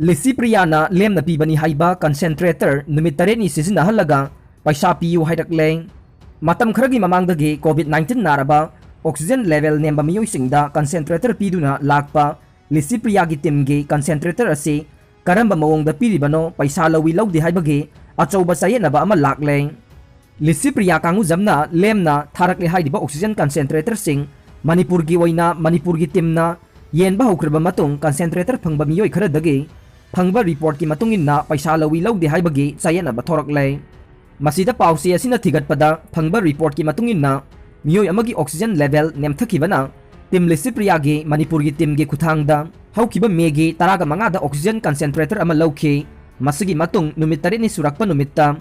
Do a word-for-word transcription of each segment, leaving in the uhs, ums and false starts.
ꯂꯤꯁꯤꯄ꯭ꯔꯤꯌꯥꯅ ꯂꯦꯝꯅ ꯄꯤꯕꯅꯤ ꯍꯥꯏꯕ concentrator ꯅꯨꯃꯤꯠ ꯇꯔꯦꯠꯅꯤ ꯁꯤꯖꯤꯟꯅꯍꯜꯂꯒ ꯄꯩꯁꯥ ꯄꯤꯌꯨ ꯍꯥꯏꯔꯛꯂꯦ꯫ ꯃꯇꯝ ꯈꯔꯒꯤ ꯃꯃꯥꯡꯗꯒꯤ COVID nineteen ꯅꯥꯔꯕ, oxygen level ꯅꯦꯝꯕ ꯃꯤꯑꯣꯏꯁꯤꯡꯗ concentrator ꯄꯤꯗꯨꯅ ꯂꯥꯛꯄ ꯂꯤꯁꯤꯄ꯭ꯔꯤꯌꯥꯒꯤ teamꯒꯤ concentrator ꯑꯁꯤ ꯀꯔꯝꯕ ꯃꯑꯣꯡꯗ ꯄꯤꯔꯤꯕꯅꯣ, ꯄꯩꯁꯥ ꯂꯧꯏ ꯂꯧꯗꯦ ꯍꯥꯏꯕꯒꯤ ꯑꯆꯧꯕ ꯆꯌꯦꯠꯅꯕ ꯑꯃ ꯂꯥꯛꯂꯦ꯫ ꯂꯤꯁꯤꯄ꯭ꯔꯤꯌꯥ ꯀꯥꯡꯉꯨꯖꯝꯅ ꯂꯦꯝꯅ ꯊꯥꯔꯛꯂꯦ ꯍꯥꯏꯔꯤꯕ oxygen concentratorꯁꯤꯡ ꯃꯅꯤꯄꯨꯔꯒꯤ ꯑꯣꯏꯅ ꯃꯅꯤꯄꯨꯔꯒꯤ teamꯅ ꯌꯦꯟꯕ ꯍꯧꯈ꯭ꯔꯕ ꯃꯇꯨꯡ, concentrator ꯐꯪꯕ ꯃꯤꯑꯣꯏ ꯈꯔꯗꯒꯤ ꯐꯪꯕ reportꯀꯤ ꯃꯇꯨꯡ ꯏꯟꯅ ꯄꯩꯁꯥ ꯂꯧꯏ ꯂꯧꯗꯦ ꯍꯥꯏꯕꯒꯤ ꯆꯌꯦꯠꯅꯕ ꯊꯣꯔꯛꯂꯦ꯫ ꯃꯁꯤꯗ ꯄꯥꯎꯆꯦ ꯑꯁꯤꯅ ꯊꯤꯒꯠꯄꯗ, ꯐꯪꯕ reportꯀꯤ ꯃꯇꯨꯡ ꯏꯟꯅ ꯃꯤꯑꯣꯏ ꯑꯃꯒꯤ oxygen level ꯅꯦꯝꯊꯈꯤꯕꯅ team ꯂꯤꯁꯤꯄ꯭ꯔꯤꯌꯥꯒꯤ ꯃꯅꯤꯄꯨꯔꯒꯤ teamꯒꯤ ꯈꯨꯠꯊꯥꯡꯗ ꯍꯧꯈꯤꯕ Mayꯒꯤ ꯇꯔꯥꯒ ꯃꯉꯥꯗ oxygen concentrator ꯑꯃ ꯂꯧꯈꯤ꯫ ꯃꯁꯤꯒꯤ ꯃꯇꯨꯡ ꯅꯨꯃꯤꯠ ꯇꯔꯦꯠꯅꯤ ꯁꯨꯔꯛꯄ ꯅꯨꯃꯤꯠꯇ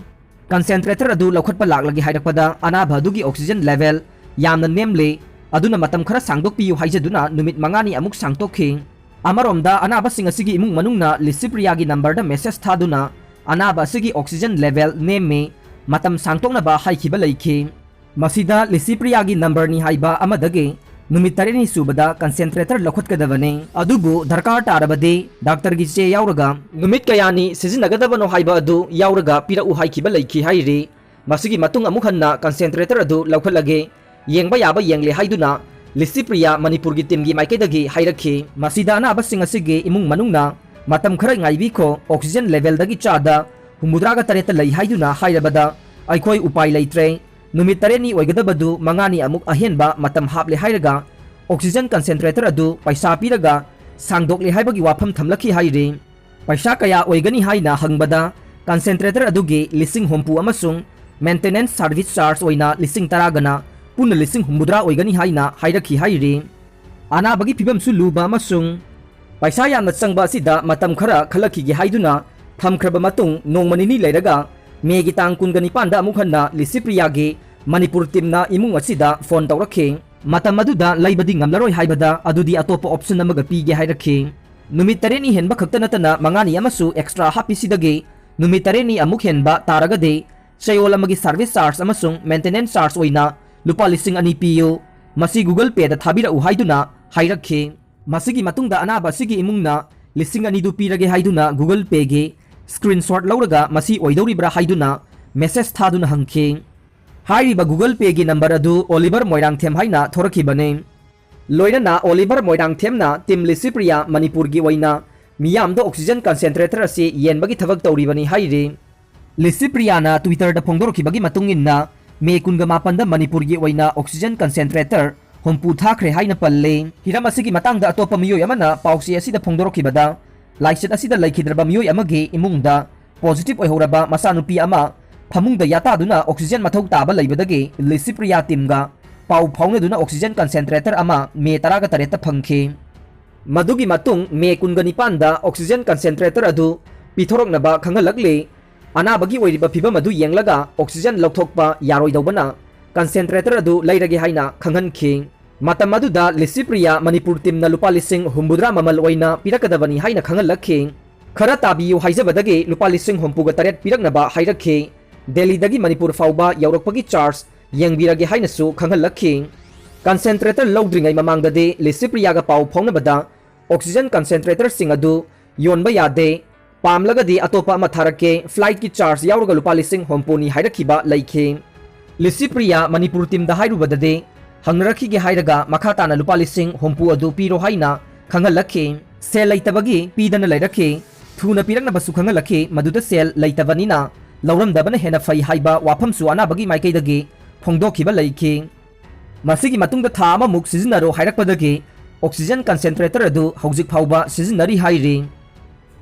concentrator ꯑꯗꯨ ꯂꯧꯈꯠꯄ ꯂꯥꯛꯂꯒꯦ ꯍꯥꯏꯔꯛꯄꯗ, ꯑꯅꯥꯕ ꯑꯗꯨꯒꯤ oxygen level ꯌꯥꯝꯅ ꯅꯦꯝꯂꯦ, ꯑꯗꯨꯅ ꯃꯇꯝ ꯈꯔ ꯁꯥꯡꯗꯣꯛꯄꯤꯌꯨ ꯍꯥꯏꯖꯗꯨꯅ ꯅꯨꯃꯤꯠ ꯃꯉꯥꯅꯤ ꯑꯃꯨꯛ ꯁꯥꯡꯗꯣꯛꯈꯤ꯫ ꯑꯃꯔꯣꯝꯗ, ꯑꯅꯥꯕꯁꯤꯡ ꯑꯁꯤꯒꯤ ꯏꯃꯨꯡ ꯃꯅꯨꯡꯅ ꯂꯤꯁꯤꯄ꯭ꯔꯤꯌꯥꯒꯤ numberꯗ message ꯊꯥꯗꯨꯅ ꯑꯅꯥꯕ ꯑꯁꯤꯒꯤ oxygen level ꯅꯦꯝꯃꯤ, ꯃꯇꯝ ꯁꯥꯡꯗꯣꯛꯅꯕ ꯍꯥꯏꯈꯤꯕ ꯂꯩꯈꯤ꯫ ꯃꯁꯤꯗ ꯂꯤꯁꯤꯄ꯭ꯔꯤꯌꯥꯒꯤ numberꯅꯤ ꯍꯥꯏꯕ ꯑꯃꯗꯒꯤ ꯅꯨꯃꯤꯠ ꯇꯔꯦꯠꯅꯤ ꯁꯨꯕꯗ concentrator ꯂꯧꯈꯠꯀꯗꯕꯅꯤ꯫ ꯑꯗꯨꯕꯨ ꯗꯔꯀꯥꯔ ꯇꯥꯔꯕꯗꯤ doctorꯒꯤ ꯆꯦ ꯌꯥꯎꯔꯒ ꯅꯨꯃꯤꯠ ꯀꯌꯥꯅꯤ ꯁꯤꯖꯤꯟꯅꯒꯗꯕꯅꯣ ꯍꯥꯏꯕ ꯑꯗꯨ ꯌꯥꯎꯔꯒ ꯄꯤꯔꯛꯎ ꯍꯥꯏꯈꯤꯕ ꯂꯩꯈꯤ ꯍꯥꯏꯔꯤ꯫ ꯃꯁꯤꯒꯤ ꯃꯇꯨꯡ ꯑꯃꯨꯛ ꯍꯟꯅ concentrator ꯑꯗꯨ ꯂꯧꯈꯠꯂꯒꯦ, ꯌꯦꯡꯕ ꯌꯥꯕ ꯌꯦꯡꯂꯦ ꯍꯥꯏꯗꯨꯅ ꯂꯤꯁꯤꯄ꯭ꯔꯤꯌꯥ ꯃꯅꯤꯄꯨꯔꯒꯤ teamꯒꯤ ꯃꯥꯏꯀꯩꯗꯒꯤ ꯍꯥꯏꯔꯛꯈꯤ꯫ ꯃꯁꯤꯗ ꯑꯅꯥꯕꯁꯤꯡ ꯑꯁꯤꯒꯤ ꯏꯃꯨꯡ ꯃꯅꯨꯡꯅ ꯃꯇꯝ ꯈꯔ ꯉꯥꯏꯕꯤꯈꯣ, oxygen levelꯗꯒꯤ ꯆꯥꯗ ꯍꯨꯝꯐꯨꯇꯔꯥꯒ ꯇꯔꯦꯠꯇ ꯂꯩ ꯍꯥꯏꯗꯨꯅ ꯍꯥꯏꯔꯕꯗ ꯑꯩꯈꯣꯏ ꯎꯄꯥꯏ ꯂꯩꯇ꯭ꯔꯦ꯫ ꯅꯨꯃꯤꯠ ꯇꯔꯦꯠꯅꯤ ꯑꯣꯏꯒꯗꯕꯗꯨ ꯃꯉꯥꯅꯤ ꯑꯃꯨꯛ ꯑꯍꯦꯟꯕ ꯃꯇꯝ ꯍꯥꯞꯂꯦ ꯍꯥꯏꯔꯒ oxygen concentrator ꯑꯗꯨ ꯄꯩꯁꯥ ꯄꯤꯔꯒ ꯁꯥꯡꯗꯣꯛꯂꯦ ꯍꯥꯏꯕꯒꯤ ꯋꯥꯐꯝ ꯊꯝꯂꯛꯈꯤ ꯍꯥꯏꯔꯤ꯫ ꯄꯩꯁꯥ ꯀꯌꯥ ꯑꯣꯏꯒꯅꯤ ꯍꯥꯏꯅ ꯍꯪꯕꯗ, concentrator ꯑꯗꯨꯒꯤ ꯂꯤꯁꯤꯡ ꯍꯨꯝꯐꯨ ꯑꯃꯁꯨꯡ maintenance service charge ꯑꯣꯏꯅ ꯂꯤꯁꯤꯡ ꯇꯔꯥꯒꯅ ꯄꯨꯟꯅ ꯂꯤꯁꯤꯡ ꯍꯨꯝꯐꯨꯇꯔꯥ ꯑꯣꯏꯒꯅꯤ ꯍꯥꯏꯅ ꯍꯥꯏꯔꯛꯈꯤ ꯍꯥꯏꯔꯤ꯫ ꯑꯅꯥꯕꯒꯤ ꯐꯤꯕꯝꯁꯨ ꯂꯨꯕ ꯑꯃꯁꯨꯡ ꯄꯩꯁꯥ ꯌꯥꯝꯅ ꯆꯪꯕ ꯑꯁꯤꯗ ꯃꯇꯝ ꯈꯔ ꯈꯜꯂꯛꯈꯤꯒꯦ ꯍꯥꯏꯗꯨꯅ ꯊꯝꯈ꯭ꯔꯕ ꯃꯇꯨꯡ, ꯅꯣꯡꯃ ꯅꯤꯅꯤ ꯂꯩꯔꯒ Mayꯒꯤ ꯇꯥꯡ ꯀꯨꯟꯒ ꯅꯤꯄꯥꯟꯗ ꯑꯃꯨꯛ ꯍꯟꯅ ꯂꯤꯁꯤꯄ꯭ꯔꯤꯌꯥꯒꯤ ꯃꯅꯤꯄꯨꯔ teamꯅ ꯏꯃꯨꯡ ꯑꯁꯤꯗ phone ꯇꯧꯔꯛꯈꯤ꯫ ꯃꯇꯝ ꯑꯗꯨꯗ ꯂꯩꯕꯗꯤ ꯉꯝꯂꯔꯣꯏ ꯍꯥꯏꯕꯗ, ꯑꯗꯨꯗꯤ ꯑꯇꯣꯞꯄ option ꯑꯃꯒ ꯄꯤꯒꯦ ꯍꯥꯏꯔꯛꯈꯤ꯫ ꯅꯨꯃꯤꯠ ꯇꯔꯦꯠꯅꯤ ꯍꯦꯟꯕ ꯈꯛꯇ ꯅꯠꯇꯅ ꯃꯉꯥꯅꯤ ꯑꯃꯁꯨ extra ꯍꯥꯞꯄꯤꯁꯤꯗꯒꯤ ꯅꯨꯃꯤꯠ ꯇꯔꯦꯠꯅꯤ ꯑꯃꯨꯛ ꯍꯦꯟꯕ ꯇꯥꯔꯒꯗꯤ ꯆꯌꯣꯜ ꯑꯃꯒꯤ service charge ꯑꯃꯁꯨꯡ maintenance charge ꯑꯣꯏꯅ ꯂꯨꯄꯥ ꯂꯤꯁꯤꯡ ꯑꯅꯤ ꯄꯤꯌꯨ, ꯃꯁꯤ Google Payꯗ ꯊꯥꯕꯤꯔꯛꯎ ꯍꯥꯏꯗꯨꯅ ꯍꯥꯏꯔꯛꯈꯤ꯫ ꯃꯁꯤꯒꯤ ꯃꯇꯨꯡꯗ ꯑꯅꯥꯕ ꯑꯁꯤꯒꯤ ꯏꯃꯨꯡꯅ ꯂꯤꯁꯤꯡ ꯑꯅꯤꯗꯨ ꯄꯤꯔꯒꯦ ꯍꯥꯏꯗꯨꯅ Google Payꯒꯤ screenshot ꯂꯧꯔꯒ ꯃꯁꯤ ꯑꯣꯏꯗꯧꯔꯤꯕ꯭ꯔꯥ ꯍꯥꯏꯗꯨꯅ message ꯊꯥꯗꯨꯅ ꯍꯪꯈꯤ꯫ ꯍꯥꯏꯔꯤꯕ Google Payꯒꯤ number ꯑꯗꯨ Oliver ꯃꯣꯏꯔꯥꯡꯊꯦꯝ ꯍꯥꯏꯅ ꯊꯣꯔꯛꯈꯤꯕꯅꯤ꯫ ꯂꯣꯏꯅꯅ Oliver ꯃꯣꯏꯔꯥꯡꯊꯦꯝꯅ Team ꯂꯤꯁꯤꯄ꯭ꯔꯤꯌꯥ ꯃꯅꯤꯄꯨꯔꯒꯤ ꯑꯣꯏꯅ ꯃꯤꯌꯥꯝꯗ oxygen concentrator ꯑꯁꯤ ꯌꯦꯟꯕꯒꯤ ꯊꯕꯛ ꯇꯧꯔꯤꯕꯅꯤ ꯍꯥꯏꯔꯤ꯫ ꯂꯤꯁꯤꯄ꯭ꯔꯤꯌꯥꯅ Twitterꯗ ꯐꯣꯡꯗꯣꯔꯛꯈꯤꯕꯒꯤ ꯃꯇꯨꯡ ꯏꯟꯅ, ꯃꯦ ꯀꯨꯟꯒ ꯃꯥꯄꯟꯗ ꯃꯅꯤꯄꯨꯔꯒꯤ ꯑꯣꯏꯅ oxygen concentrator ꯍꯨꯝꯐꯨ ꯊꯥꯈ꯭ꯔꯦ ꯍꯥꯏꯅ ꯄꯜꯂꯤ꯫ ꯍꯤꯔꯝ ꯑꯁꯤꯒꯤ ꯃꯇꯥꯡꯗ ꯑꯇꯣꯞꯄ ꯃꯤꯑꯣꯏ ꯑꯃꯅ ꯄꯥꯎꯆꯦ ꯑꯁꯤꯗ ꯐꯣꯡꯗꯣꯔꯛꯈꯤꯕꯗ, ꯂꯥꯏꯆꯠ ꯑꯁꯤꯗ ꯂꯩꯈꯤꯗ꯭ꯔꯕ ꯃꯤꯑꯣꯏ ꯑꯃꯒꯤ ꯏꯃꯨꯡꯗ positive ꯑꯣꯏꯍꯧꯔꯕ ꯃꯆꯥꯅꯨꯄꯤ ꯑꯃ ꯐꯃꯨꯡꯗ ꯌꯥꯇꯥꯗꯨꯅ oxygen ꯃꯊꯧ ꯇꯥꯕ ꯂꯩꯕꯗꯒꯤ ꯂꯤꯁꯤꯄ꯭ꯔꯤꯌꯥ teamꯒ ꯄꯥꯎ ꯐꯥꯎꯅꯗꯨꯅ oxygen concentrator ꯑꯃ ꯃꯦ ꯇꯔꯥꯒ ꯇꯔꯦꯠꯇ ꯐꯪꯈꯤ꯫ ꯃꯗꯨꯒꯤ ꯃꯇꯨꯡ ꯃꯦ ꯀꯨꯟꯒ ꯅꯤꯄꯥꯟꯗ oxygen concentrator ꯑꯗꯨ ꯄꯤꯊꯣꯔꯛꯅꯕ ꯈꯪꯍꯜꯂꯛꯂꯤ꯫ ꯑꯅꯥꯕꯒꯤ ꯑꯣꯏꯔꯤꯕ ꯐꯤꯕꯝ ꯑꯗꯨ ꯌꯦꯡꯂꯒ oxygen ꯂꯧꯊꯣꯛꯄ ꯌꯥꯔꯣꯏꯗꯧꯕꯅ concentrator ꯑꯗꯨ ꯂꯩꯔꯒꯦ ꯍꯥꯏꯅ ꯈꯪꯍꯟꯈꯤ꯫ ꯃꯇꯝ ꯑꯗꯨꯗ ꯂꯤꯁꯤꯄ꯭ꯔꯤꯌꯥ ꯃꯅꯤꯄꯨꯔ teamꯅ ꯂꯨꯄꯥ ꯂꯤꯁꯤꯡ ꯍꯨꯝꯐꯨꯇꯔꯥ ꯃꯃꯜ ꯑꯣꯏꯅ ꯄꯤꯔꯛꯀꯗꯕꯅꯤ ꯍꯥꯏꯅ ꯈꯪꯍꯜꯂꯛꯈꯤ꯫ ꯈꯔ ꯇꯥꯕꯤꯌꯨ ꯍꯥꯏꯖꯕꯗꯒꯤ ꯂꯨꯄꯥ ꯂꯤꯁꯤꯡ ꯍꯨꯝꯐꯨꯒ ꯇꯔꯦꯠ ꯄꯤꯔꯛꯅꯕ ꯍꯥꯏꯔꯛꯈꯤ꯫ ꯗꯦꯜꯂꯤꯗꯒꯤ ꯃꯅꯤꯄꯨꯔ ꯐꯥꯎꯕ ꯌꯧꯔꯛꯄꯒꯤ charge ꯌꯦꯡꯕꯤꯔꯒꯦ ꯍꯥꯏꯅꯁꯨ ꯈꯪꯍꯜꯂꯛꯈꯤ꯫ Concentrator ꯂꯧꯗ꯭ꯔꯤꯉꯩ ꯃꯃꯥꯡꯗꯗꯤ ꯂꯤꯁꯤꯄ꯭ꯔꯤꯌꯥꯒ ꯄꯥꯎ ꯐꯥꯎꯅꯕꯗ oxygen concentratorꯁꯤꯡ ꯑꯗꯨ ꯌꯣꯟꯕ ꯌꯥꯗꯦ, ꯄꯥꯝꯂꯒꯗꯤ ꯑꯇꯣꯞꯄ ꯑꯃ ꯊꯥꯔꯛꯀꯦ, flightꯀꯤ charge ꯌꯥꯎꯔꯒ ꯂꯨꯄꯥ ꯂꯤꯁꯤꯡ ꯍꯨꯝꯐꯨꯅꯤ ꯍꯥꯏꯔꯛꯈꯤꯕ ꯂꯩꯈꯤ꯫ ꯂꯤꯁꯤꯄ꯭ꯔꯤꯌꯥ ꯃꯅꯤꯄꯨꯔ teamꯗ ꯍꯥꯏꯔꯨꯕꯗꯗꯤ ꯍꯪꯅꯔꯛꯈꯤꯒꯦ ꯍꯥꯏꯔꯒ ꯃꯈꯥ ꯇꯥꯅ ꯂꯨꯄꯥ ꯂꯤꯁꯤꯡ ꯍꯨꯝꯐꯨ ꯑꯗꯨ ꯄꯤꯔꯣ ꯍꯥꯏꯅ ꯈꯪꯍꯜꯂꯛꯈꯤ꯫ ꯁꯦꯜ ꯂꯩꯇꯕꯒꯤ ꯄꯤꯗꯅ ꯂꯩꯔꯛꯈꯤ꯫ ꯊꯨꯅ ꯄꯤꯔꯛꯅꯕꯁꯨ ꯈꯪꯍꯜꯂꯛꯈꯤ꯫ ꯃꯗꯨꯗ ꯁꯦꯜ ꯂꯩꯇꯕꯅꯤꯅ ꯂꯧꯔꯝꯗꯕꯅ ꯍꯦꯟꯅ ꯐꯩ ꯍꯥꯏꯕ ꯋꯥꯐꯝꯁꯨ ꯑꯅꯥꯕꯒꯤ ꯃꯥꯏꯀꯩꯗꯒꯤ ꯐꯣꯡꯗꯣꯛꯈꯤꯕ ꯂꯩꯈꯤ꯫ ꯃꯁꯤꯒꯤ ꯃꯇꯨꯡꯗ ꯊꯥ ꯑꯃꯃꯨꯛ ꯁꯤꯖꯤꯟꯅꯔꯣ ꯍꯥꯏꯔꯛꯄꯗꯒꯤ oxygen concentrator ꯑꯗꯨ ꯍꯧꯖꯤꯛ ꯐꯥꯎꯕ ꯁꯤꯖꯤꯟꯅꯔꯤ ꯍꯥꯏꯔꯤ꯫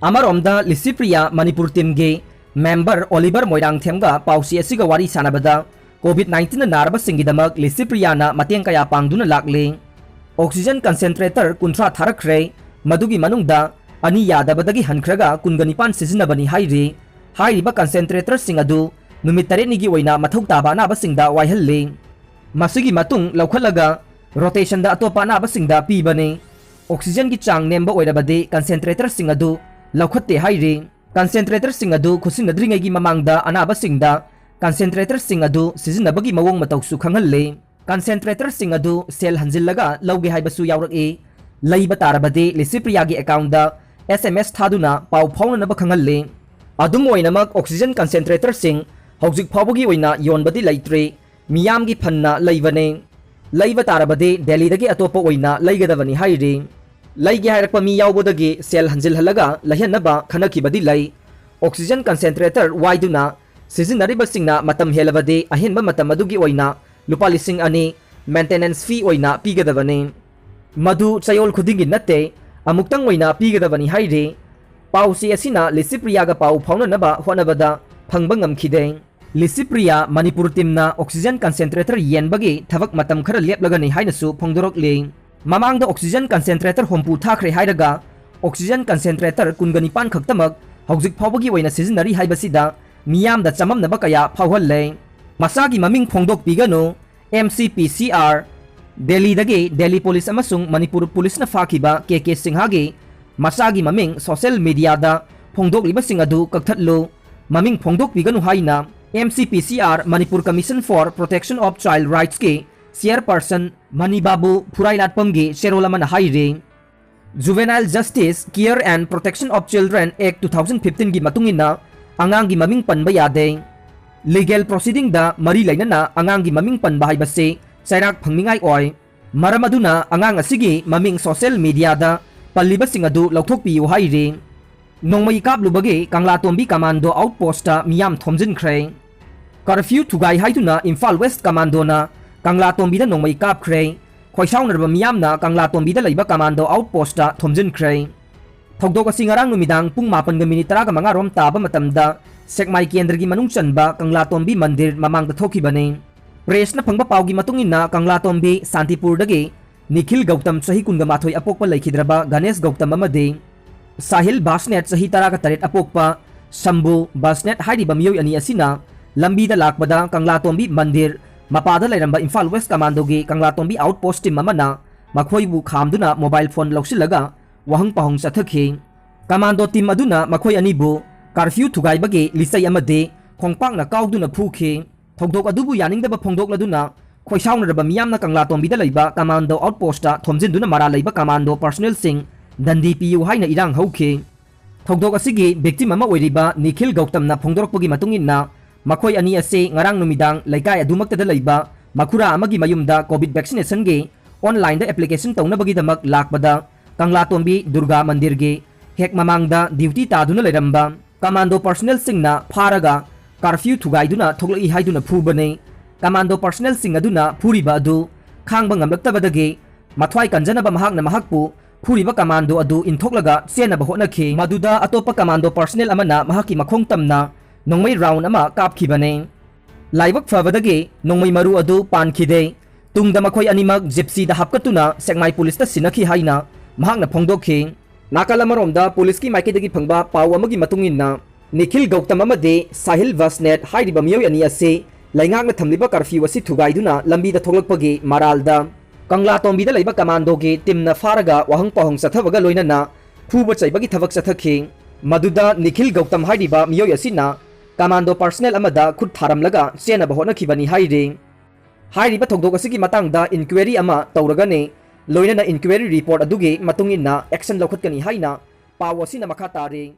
ꯑꯃꯔꯣꯝꯗ ꯂꯤꯁꯤꯄ꯭ꯔꯤꯌꯥ ꯃꯅꯤꯄꯨꯔ teamꯒꯤ member Oliver ꯃꯣꯏꯔꯥꯡꯊꯦꯝꯒ ꯄꯥꯎꯆꯦ ꯑꯁꯤꯒ ꯋꯥꯔꯤ ꯁꯥꯟꯅꯕꯗ COVID nineteenꯅ ꯅꯥꯔꯕꯁꯤꯡꯒꯤꯗꯃꯛ ꯂꯤꯁꯤꯄ꯭ꯔꯤꯌꯥꯅ ꯃꯇꯦꯡ ꯀꯌꯥ ꯄꯥꯡꯗꯨꯅ ꯂꯥꯛꯂꯤ꯫ Oxygen concentrator ꯀꯨꯟꯊ꯭ꯔꯥ ꯊꯥꯔꯛꯈ꯭ꯔꯦ꯫ ꯃꯗꯨꯒꯤ ꯃꯅꯨꯡꯗ ꯑꯅꯤ ꯌꯥꯗꯕꯗꯒꯤ ꯍꯟꯈ꯭ꯔꯒ ꯀꯨꯟꯒ ꯅꯤꯄꯥꯟ ꯁꯤꯖꯤꯟꯅꯕꯅꯤ ꯍꯥꯏꯔꯤ꯫ ꯍꯥꯏꯔꯤꯕ concentratorꯁꯤꯡ ꯑꯗꯨ ꯅꯨꯃꯤꯠ ꯇꯔꯦꯠꯅꯤꯒꯤ ꯑꯣꯏꯅ ꯃꯊꯧ ꯇꯥꯕ ꯑꯅꯥꯕꯁꯤꯡꯗ ꯋꯥꯏꯍꯜꯂꯤ꯫ ꯃꯁꯤꯒꯤ ꯃꯇꯨꯡ ꯂꯧꯈꯠꯂꯒ rotationꯗ ꯑꯇꯣꯞꯄ ꯑꯅꯥꯕꯁꯤꯡꯗ ꯄꯤꯕꯅꯤ꯫ Oxygenꯒꯤ ꯆꯥꯡ ꯅꯦꯝꯕ ꯑꯣꯏꯔꯕꯗꯤ concentratorꯁꯤꯡ ꯑꯗꯨ ꯂꯧꯈꯠꯇꯦ ꯍꯥꯏꯔꯤ꯫ Concentratorꯁꯤꯡ ꯑꯗꯨ ꯈꯨꯠꯁꯤꯟꯅꯗ꯭ꯔꯤꯉꯩꯒꯤ ꯃꯃꯥꯡꯗ ꯑꯅꯥꯕꯁꯤꯡꯗ concentratorꯁꯤꯡ ꯑꯗꯨ ꯁꯤꯖꯤꯟꯅꯕꯒꯤ ꯃꯑꯣꯡ ꯃꯇꯧꯁꯨ ꯈꯪꯍꯜꯂꯤ꯫ Concentratorꯁꯤꯡ ꯑꯗꯨ ꯁꯦꯜ ꯍꯟꯖꯤꯜꯂꯒ ꯂꯧꯒꯦ ꯍꯥꯏꯕꯁꯨ ꯌꯥꯎꯔꯛꯏ꯫ ꯂꯩꯕ ꯇꯥꯔꯕꯗꯤ ꯂꯤꯁꯤꯄ꯭ꯔꯤꯌꯥꯒꯤ accountꯗ ꯑꯦꯁ ꯑꯦꯝ ꯑꯦꯁ ꯊꯥꯗꯨꯅ ꯄꯥꯎ ꯐꯥꯎꯅꯅꯕ ꯈꯪꯍꯜꯂꯤ꯫ ꯑꯗꯨꯝ ꯑꯣꯏꯅꯃꯛ, oxygen concentratorꯁꯤꯡ ꯍꯧꯖꯤꯛ ꯐꯥꯎꯕꯒꯤ ꯑꯣꯏꯅ ꯌꯣꯟꯕꯗꯤ ꯂꯩꯇ꯭ꯔꯤ, ꯃꯤꯌꯥꯝꯒꯤ ꯐꯟꯅ ꯂꯩꯕꯅꯤ꯫ ꯂꯩꯕ ꯇꯥꯔꯕꯗꯤ ꯗꯦꯜꯂꯤꯗꯒꯤ ꯑꯇꯣꯞꯄ ꯑꯣꯏꯅ ꯂꯩꯒꯗꯕꯅꯤ ꯍꯥꯏꯔꯤ꯫ ꯂꯩꯒꯦ ꯍꯥꯏꯔꯛꯄ ꯃꯤ ꯌꯥꯎꯕꯗꯒꯤ ꯁꯦꯜ ꯍꯟꯖꯤꯜꯍꯜꯂꯒ ꯂꯩꯍꯟꯅꯕ ꯈꯟꯅꯈꯤꯕꯗꯤ ꯂꯩ꯫ Oxygen concentrator ꯋꯥꯏꯗꯨꯅ ꯁꯤꯖꯤꯟꯅꯔꯤꯕꯁꯤꯡꯅ ꯃꯇꯝ ꯍꯦꯜꯂꯕꯗꯤ ꯑꯍꯦꯟꯕ ꯃꯇꯝ ꯑꯗꯨꯒꯤ ꯑꯣꯏꯅ ꯂꯨꯄꯥ ꯂꯤꯁꯤꯡ ꯑꯅꯤ maintenance fee ꯑꯣꯏꯅ ꯄꯤꯒꯗꯕꯅꯤ꯫ ꯃꯗꯨ ꯆꯌꯣꯜ ꯈꯨꯗꯤꯡꯒꯤ ꯅꯠꯇꯦ, ꯑꯃꯨꯛꯇꯪ ꯑꯣꯏꯅ ꯄꯤꯒꯗꯕꯅꯤ ꯍꯥꯏꯔꯤ꯫ ꯄꯥꯎꯆꯦ ꯑꯁꯤꯅ ꯂꯤꯁꯤꯄ꯭ꯔꯤꯌꯥꯒ ꯄꯥꯎ ꯐꯥꯎꯅꯅꯕ ꯍꯣꯠꯅꯕꯗ ꯐꯪꯕ ꯉꯝꯈꯤꯗꯦ꯫ ꯂꯤꯁꯤꯄ꯭ꯔꯤꯌꯥ ꯃꯅꯤꯄꯨꯔ ꯇꯤꯝꯅ oxygen concentrator ꯌꯦꯟꯕꯒꯤ ꯊꯕꯛ ꯃꯇꯝ ꯈꯔ ꯂꯦꯞꯂꯒꯅꯤ ꯍꯥꯏꯅꯁꯨ ꯐꯣꯡꯗꯣꯔꯛꯂꯤ꯫ ꯃꯃꯥꯡꯗ oxygen concentrator ꯍꯨꯝꯐꯨ ꯊꯥꯈ꯭ꯔꯦ ꯍꯥꯏꯔꯒ, oxygen concentrator ꯀꯨꯟꯒ ꯅꯤꯄꯥꯟ ꯈꯛꯇꯃꯛ ꯍꯧꯖꯤꯛ ꯐꯥꯎꯕꯒꯤ ꯑꯣꯏꯅ ꯁꯤꯖꯤꯟꯅꯔꯤ ꯍꯥꯏꯕꯁꯤꯗ ꯃꯤꯌꯥꯝꯗ ꯆꯃꯝꯅꯕ ꯀꯌꯥ ꯐꯥꯎꯍꯜꯂꯦ꯫ ꯃꯁꯥꯒꯤ ꯃꯃꯤꯡ ꯐꯣꯡꯗꯣꯛꯄꯤꯒꯅꯨ꯫ M C P C R, ꯗꯦꯜꯂꯤꯗꯒꯤ ꯗꯦꯜꯂꯤ ꯄꯨꯂꯤꯁ ꯑꯃꯁꯨꯡ ꯃꯅꯤꯄꯨꯔ ꯄꯨꯂꯤꯁꯅ ꯐꯥꯈꯤꯕ ꯀꯦ ꯀꯦ ꯁꯤꯡꯍꯒꯤ ꯃꯁꯥꯒꯤ ꯃꯃꯤꯡ social mediaꯗ ꯐꯣꯡꯗꯣꯛꯂꯤꯕꯁꯤꯡ ꯑꯗꯨ ꯀꯛꯊꯠꯂꯨ꯫ ꯃꯃꯤꯡ ꯐꯣꯡꯗꯣꯛꯄꯤꯒꯅꯨ ꯍꯥꯏꯅ M C P C R, Manipur Commission for Protection of Child Rightsꯀꯤ chairperson ꯃꯅꯤ ꯕꯥꯕꯨ ꯐꯨꯔꯥꯏꯂꯥꯠꯄꯝꯒꯤ ꯆꯦꯔꯣꯜ ꯑꯃꯅ ꯍꯥꯏꯔꯤ꯫ Juvenile Justice, Care and Protection of Children Act two thousand fifteenꯒꯤ ꯃꯇꯨꯡ ꯏꯟꯅ ꯑꯉꯥꯡꯒꯤ ꯃꯃꯤꯡ ꯄꯟꯕ ꯌꯥꯗꯦ꯫ Legal proceedingꯗ ꯃꯔꯤ ꯂꯩꯅꯅ ꯑꯉꯥꯡꯒꯤ ꯃꯃꯤꯡ ꯄꯟꯕ ꯍꯥꯏꯕꯁꯤ ꯆꯩꯔꯥꯛ ꯐꯪꯅꯤꯡꯉꯥꯏ ꯑꯣꯏ꯫ ꯃꯔꯝ ꯑꯗꯨꯅ ꯑꯉꯥꯡ ꯑꯁꯤꯒꯤ ꯃꯃꯤꯡ social mediaꯗ ꯄꯜꯂꯤꯕꯁꯤꯡ ꯑꯗꯨ ꯂꯧꯊꯣꯛꯄꯤꯌꯨ ꯍꯥꯏꯔꯤ꯫ ꯅꯣꯡꯃꯩ ꯀꯥꯞꯂꯨꯕꯒꯤ ꯀꯪꯂꯥꯇꯣꯝꯕꯤ commando outpostꯇ ꯃꯤꯌꯥꯝ ꯊꯣꯝꯖꯤꯟꯈ꯭ꯔꯦ꯫ Curfew ꯊꯨꯒꯥꯏ ꯍꯥꯏꯗꯨꯅ ꯏꯝꯐꯥꯜ West commandoꯅ ꯀꯪꯂꯥꯇꯣꯝꯕꯤꯗ ꯅꯣꯡꯃꯩ ꯀꯥꯞꯈ꯭ꯔꯦ꯫ ꯈꯣꯏꯁꯥꯎꯅꯔꯕ ꯃꯤꯌꯥꯝꯅ ꯀꯪꯂꯥꯇꯣꯝꯕꯤꯗ ꯂꯩꯕ commando outpostꯇ ꯊꯣꯝꯖꯤꯟꯈ꯭ꯔꯦ꯫ ꯊꯧꯗꯣꯛ ꯑꯁꯤ ꯉꯔꯥꯡ ꯅꯨꯃꯤꯗꯥꯡ ꯄꯨꯡ ꯃꯥꯄꯟꯒ ꯃꯤꯅꯤꯠ ꯇꯔꯥꯒ ꯃꯉꯥ ꯔꯣꯝ ꯇꯥꯕ ꯃꯇꯝꯗ ꯁꯦꯛꯃꯥꯏ ꯀꯦꯟꯗ꯭ꯔꯒꯤ ꯃꯅꯨꯡ ꯆꯟꯕ ꯀꯪꯂꯥꯇꯣꯝꯕꯤ ꯃꯟꯗꯤꯔ ꯃꯃꯥꯡꯗ ꯊꯣꯛꯈꯤꯕꯅꯤ꯫ Pressꯅ ꯐꯪꯕ ꯄꯥꯎꯒꯤ ꯃꯇꯨꯡ ꯏꯟꯅ, ꯀꯪꯂꯥꯇꯣꯝꯕꯤ ꯁꯥꯟꯇꯤꯄꯨꯔꯗꯒꯤ ꯅꯤꯈꯤꯜ ꯒꯧꯇꯝ, ꯆꯍꯤ ꯀꯨꯟꯒ ꯃꯥꯊꯣꯏ ꯑꯄꯣꯛꯄ, ꯂꯩꯈꯤꯗ꯭ꯔꯕ ꯒꯅꯦꯁ ꯒꯧꯇꯝ ꯑꯃꯗꯤ ꯁꯥꯍꯤꯜ ꯕꯥꯁꯅꯦꯠ, ꯆꯍꯤ ꯇꯔꯥꯒ ꯇꯔꯦꯠ ꯑꯄꯣꯛꯄ ꯁꯝꯕꯨ ꯕꯥꯁꯅꯦꯠ ꯍꯥꯏꯔꯤꯕ ꯃꯤꯑꯣꯏ ꯑꯅꯤ ꯑꯁꯤꯅ ꯂꯝꯕꯤꯗ ꯂꯥꯛꯄꯗ ꯀꯪꯂꯥꯇꯣꯝꯕꯤ ꯃꯟꯗꯤꯔ ꯃꯄꯥꯗ ꯂꯩꯔꯝꯕ ꯏꯝꯐꯥꯜ West commandoꯒꯤ ꯀꯪꯂꯥꯇꯣꯝꯕꯤ outpost team ꯑꯃꯅ ꯃꯈꯣꯏꯕꯨ ꯈꯥꯝꯗꯨꯅ mobile phone ꯂꯧꯁꯤꯜꯂꯒ ꯋꯥꯍꯪ ꯄꯥꯎꯍꯪ ꯆꯠꯊꯈꯤ꯫ Commando team ꯑꯗꯨꯅ ꯃꯈꯣꯏ ꯑꯅꯤꯕꯨ curfew ꯊꯨꯒꯥꯏꯕꯒꯤ ꯂꯤꯆꯩ ꯑꯃꯗꯤ ꯈꯣꯡꯄꯥꯛꯅ ꯀꯥꯎꯗꯨꯅ ꯐꯨꯈꯤ꯫ ꯊꯧꯗꯣꯛ ꯑꯗꯨꯕꯨ ꯌꯥꯅꯤꯡꯗꯕ ꯐꯣꯡꯗꯣꯛꯂꯗꯨꯅ ꯈꯣꯏꯁꯥꯎꯅꯔꯕ ꯃꯤꯌꯥꯝꯅ ꯀꯪꯂꯥꯇꯣꯝꯕꯤꯗ ꯂꯩꯕ commando outpostꯇ ꯊꯣꯝꯖꯤꯟꯗꯨꯅ ꯃꯔꯥꯜ ꯂꯩꯕ commando personnelꯁꯤꯡ ꯗꯟꯗꯤ ꯄꯤꯌꯨ ꯍꯥꯏꯅ ꯏꯔꯥꯡ ꯍꯧꯈꯤ꯫ ꯊꯧꯗꯣꯛ ꯑꯁꯤꯒꯤ victim ꯑꯃ ꯑꯣꯏꯔꯤꯕ ꯅꯤꯈꯤꯜ ꯒꯧꯇꯝꯅ ꯐꯣꯡꯗꯣꯔꯛꯄꯒꯤ ꯃꯇꯨꯡ ꯏꯟꯅ, ꯃꯈꯣꯏ ꯑꯅꯤ ꯑꯁꯤ ꯉꯔꯥꯡ ꯅꯨꯃꯤꯗꯥꯡ ꯂꯩꯀꯥꯏ ꯑꯗꯨꯃꯛꯇꯗ ꯂꯩꯕ ꯃꯈꯨꯔꯥ ꯑꯃꯒꯤ ꯃꯌꯨꯝꯗ COVID vaccinationꯒꯤ online application ꯇꯧꯅꯕꯒꯤꯗꯃꯛ ꯂꯥꯛꯄꯗ, ꯀꯪꯂꯥꯇꯣꯝꯕꯤ ꯗꯨꯔꯒꯥ ꯃꯟꯗꯤꯔꯒꯤ ꯍꯦꯛ ꯃꯃꯥꯡꯗ duty ꯇꯥꯗꯨꯅ ꯂꯩꯔꯝꯕ commando personnelꯁꯤꯡꯅ ꯐꯥꯔꯒ curfew ꯊꯨꯒꯥꯏꯗꯨꯅ ꯊꯣꯛꯂꯛꯏ ꯍꯥꯏꯗꯨꯅ ꯐꯨꯕꯅꯤ꯫ Commando personnelꯁꯤꯡ ꯑꯗꯨꯅ ꯐꯨꯔꯤꯕ ꯑꯗꯨ ꯈꯥꯡꯕ ꯉꯝꯂꯛꯇꯕꯗꯒꯤ, ꯃꯊ꯭ꯋꯥꯏ ꯀꯟꯖꯅꯕ ꯃꯍꯥꯛꯅ ꯃꯍꯥꯛꯄꯨ ꯐꯨꯔꯤꯕ commando ꯑꯗꯨ ꯏꯟꯊꯣꯛꯂꯒ ꯆꯦꯟꯅꯕ ꯍꯣꯠꯅꯈꯤ꯫ ꯃꯗꯨꯗ ꯑꯇꯣꯞꯄ commando personnel ꯑꯃꯅ ꯃꯍꯥꯛꯀꯤ ꯃꯈꯣꯡ ꯇꯝꯅ ꯅꯣꯡꯃꯩ round ꯑꯃ ꯀꯥꯞꯈꯤꯕꯅꯤ꯫ ꯂꯥꯏꯕꯛ ꯐꯕꯗꯒꯤ ꯅꯣꯡꯃꯩ ꯃꯔꯨ ꯑꯗꯨ ꯄꯥꯟꯈꯤꯗꯦ꯫ ꯇꯨꯡꯗ ꯃꯈꯣꯏ ꯑꯅꯤꯃꯛ Gypsyꯗ ꯍꯥꯞꯀꯠꯇꯨꯅ ꯁꯦꯛꯃꯥꯏ policeꯇ ꯁꯤꯟꯅꯈꯤ ꯍꯥꯏꯅ ꯃꯍꯥꯛꯅ ꯐꯣꯡꯗꯣꯛꯈꯤ꯫ ꯅꯥꯀꯜ ꯑꯃꯔꯣꯝꯗ policeꯀꯤ ꯃꯥꯏꯀꯩꯗꯒꯤ ꯐꯪꯕ ꯄꯥꯎ ꯑꯃꯒꯤ ꯃꯇꯨꯡ ꯏꯟꯅ, ꯅꯤꯈꯤꯜ ꯒꯧꯇꯝ ꯑꯃꯗꯤ ꯁꯥꯍꯤꯜ ꯚꯁꯅꯦꯠ ꯍꯥꯏꯔꯤꯕ ꯃꯤꯑꯣꯏ ꯑꯅꯤ ꯑꯁꯤ ꯂꯩꯉꯥꯛꯅ ꯊꯝꯂꯤꯕ curfew ꯑꯁꯤ ꯊꯨꯒꯥꯏꯗꯨꯅ ꯂꯝꯕꯤꯗ ꯊꯣꯛꯂꯛꯄꯒꯤ ꯃꯔꯥꯜꯗ, ꯀꯪꯂꯥꯇꯣꯝꯕꯤꯗ ꯂꯩꯕ commandoꯒꯤ teamꯅ ꯐꯥꯔꯒ ꯋꯥꯍꯪ ꯄꯥꯎꯍꯪ ꯆꯠꯊꯕꯒ ꯂꯣꯏꯅꯅ ꯐꯨꯕ ꯆꯩꯕꯒꯤ ꯊꯕꯛ ꯆꯠꯊꯈꯤ꯫ ꯃꯗꯨꯗ ꯅꯤꯈꯤꯜ ꯒꯧꯇꯝ ꯍꯥꯏꯔꯤꯕ ꯃꯤꯑꯣꯏ ꯑꯁꯤꯅ commando personnel ꯑꯃꯗ ꯈꯨꯠ ꯊꯥꯔꯝꯂꯒ ꯆꯦꯟꯅꯕ ꯍꯣꯠꯅꯈꯤꯕꯅꯤ ꯍꯥꯏꯔꯤ꯫ ꯍꯥꯏꯔꯤꯕ ꯊꯧꯗꯣꯛ ꯑꯁꯤꯒꯤ ꯃꯇꯥꯡꯗ inquiry ꯑꯃ ꯇꯧꯔꯒꯅꯤ, ꯂꯣꯏꯅꯅ inquiry report ꯑꯗꯨꯒꯤ ꯃꯇꯨꯡ ꯏꯟꯅ action ꯂꯧꯈꯠꯀꯅꯤ ꯍꯥꯏꯅ ꯄꯥꯎ ꯑꯁꯤꯅ ꯃꯈꯥ ꯇꯥꯔꯤ꯫